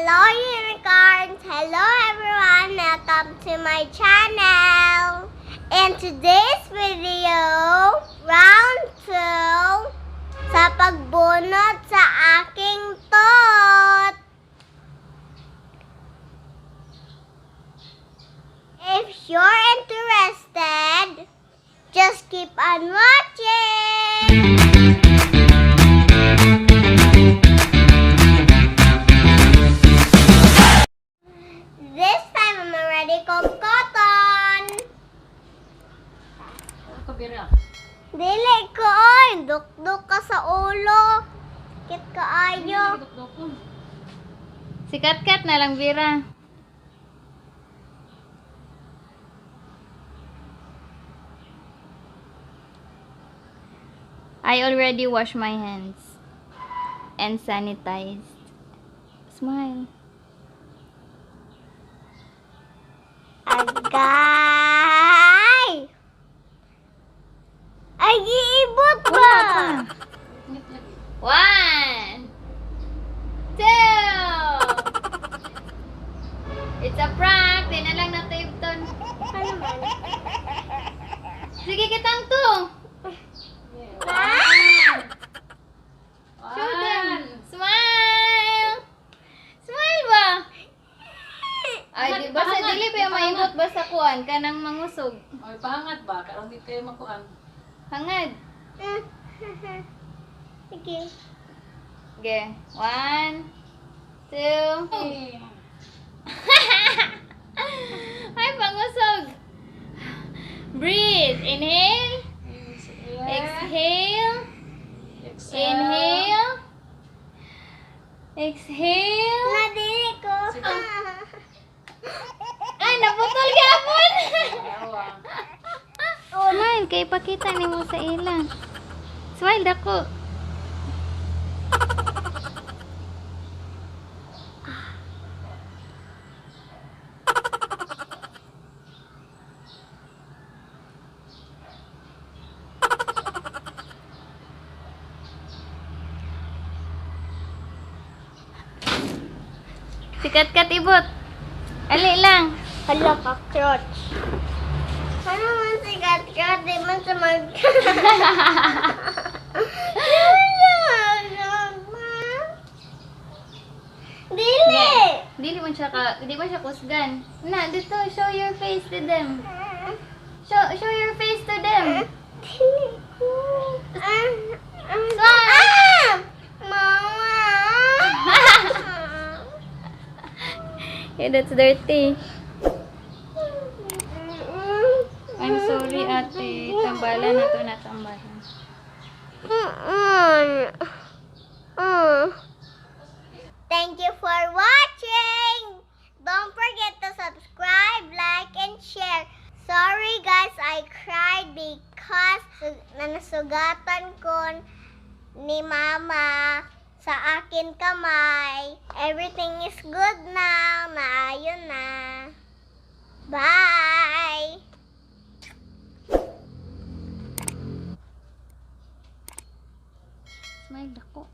Hello, unicorns! Hello, everyone! Welcome to my channel! In today's video, round 2 sa pagbunot sa aking tot. If you're interested, just keep on watching! This time, I'm already kong cotton. Kabira. Dili ko, oy. Dukduk ka sa ulo. Kit ka ayo. Si Katkat na lang, Bira. I already washed my hands and sanitized. Smile. Agay! Ay, giibot ba? One, two. It's a prank. Di na lang nato ibton. Ano man? Sige, kitang two. Ah! Show them. Smile. Smile ba? Ay, di ba sa dili ba yung maimot ba sa kuan kanang mangusog? Oy, pahangat ba? Karon di kayo makuan. Hangad. Sige. Okay. One, two. Eh, Ay, pangusog. Breathe. Inhale. Exhale. Exhale. Inhale. Exhale. Nadili ko. Sige. Ay, naputol gyapon. Yawa. Smile kay pakita nimo sa ila. Smile dako. Sikat kat ibot. Ali lang. Hala, cockroach. Ano man si Kat-Kat? Di man sa mag... Di man sa mag... Dili! Dili man siya ka, di man siya kusgan. Na, dito, show your face to them. Show your face to them. Dili ko. Ah, ah, Smile! ah! Mama! Yeah, that's dirty. I'm sorry, ate. Tambalan na to na tambalan. Thank you for watching. Don't forget to subscribe, like, and share. Sorry guys, I cried because nasugatan ko ni Mama sa akin kamay. Everything is good now. Naayon na. Bye! Smile dako.